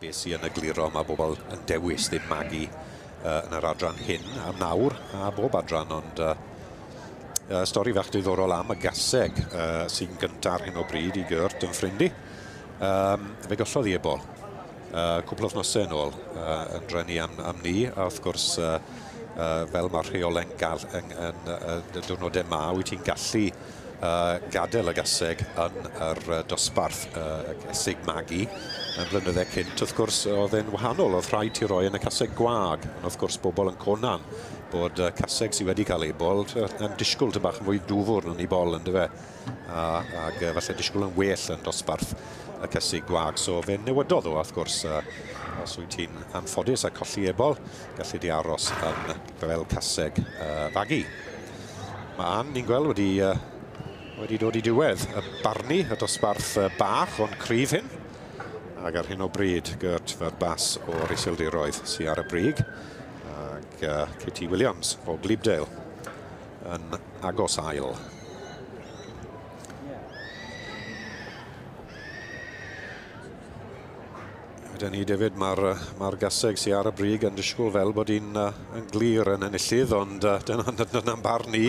Beth sy'n egluro, mae bobl yn dewis ddim magu yn yr adran hyn am nawr, a bob adran, ond stori fach diddorol am y gaseg sy'n gyntaf ar hyn o bryd i Gert yn ffrind i. Fe gollodd i ebol cwpl o wythnosau yn ôl yn drueni am ni, a wrth gwrs fel mae'r rheolau'n yn y diwrnodau ma, wyt ti'n gallu gadael y gaseg yn yr dosbarth y gaseg magu. Yn blynydde cynt, wrth gwrs, oedd e'n wahanol, oedd rhaid ti roi yn y caseg gwag, ond wrth gwrs bobl yn conan bod caseg sydd wedi cael ei bol yn disgwyl tyn bach yn fwy dwfwr yn ei bol, yndyfe, ac falle disgwyl yn well yn dosbarth y caseg gwag. So fe newidodd o, wrth gwrs, os wyt ti'n anffodus a colli ebol, gallu di aros yn fel caseg fagu. Mae Ann, ni'n gweld, wedi dod i diwedd y barnu, y dosbarth bach ond cryf hyn. Ac ar hyn o bryd, Gert Verbas o'r Iseldiroedd sydd ar y brig. Ac Kitty Williams o Glibdale yn agos ail. Gyda ni, David, mae'r gaseg sydd ar y brig yn disgwyl fel bod hi'n yn glir yn enillydd, ond dyna'n barn ni.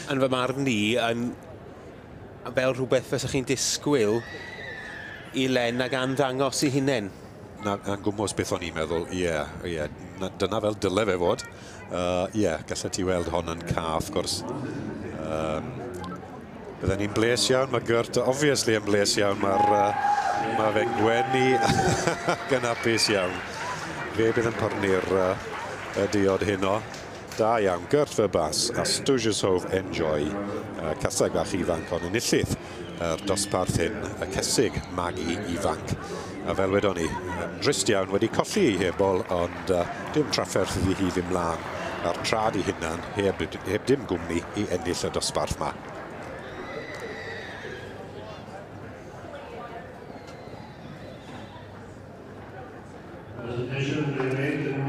Yn fy marn ni, yn fel rhywbeth fysech chi'n disgwyl i Len ag Ann ddangos i hunain. Na'n gwmws beth o'n i'n meddwl, ie, ie, dyna fel dyle fe fod. Ie, gallet ti weld hon yn ca, wrth gwrs. Bydden ni'n bles iawn, mae Gert obviously yn bles iawn, mae fe'n gwenu ac yn hapus iawn. Fe bydd yn prynu'r y diod heno. Da iawn, Gert Verbas a Stoetjeshof Enjoy, caseg fach ifanc ond enillydd yr dosbarth hyn, y cesig magu ifanc. A fel wedon ni, yn drist iawn wedi colli ei hebol, ond dim trafferth iddi hi ddim mlaen a'r trad i hunan, heb dim gwmni i ennill y dosbarth ma.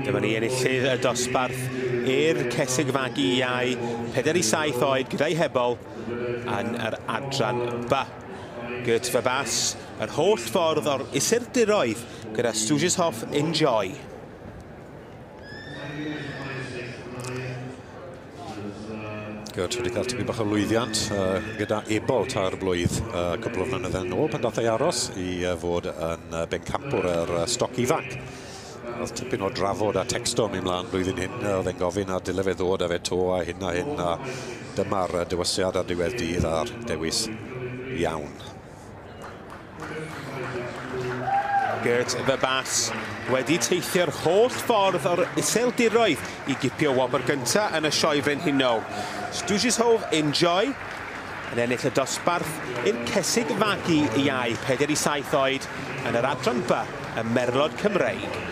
Dyma ni enillydd y dosbarth i'r cesig fagu iau, 4 i 7 oed gyda'i hebol yn yr adran B. Gert Verbas, yr holl ffordd o'r Iseldiroedd gyda Stoetjeshof Enjoy. Gert wedi cael tipyn bach o lwyddiant gyda ebol 3 blwydd cwpl o flynyddoedd yn ôl pan dath ei aros i fod yn bencampwr yr stoc ifanc. Oedd tipyn o drafod a texto mynd mlaen blwyddyn hyn, oedd e'n gofyn a dyle fe ddod a fe to a hyn a hyn, a dyma'r dywysiad ar diwedd dydd a'r dewis iawn. Gert Verbas wedi teithio'r holl ffordd o'r Iseldiroedd i gipio wobr gyntaf yn y Sioe Frenhinol. Stoetjeshof Enjoy yn ennill y dosbarth i'r cesig fagu iau 4 i 7 oed yn yr adran B y Merlod Cymreig.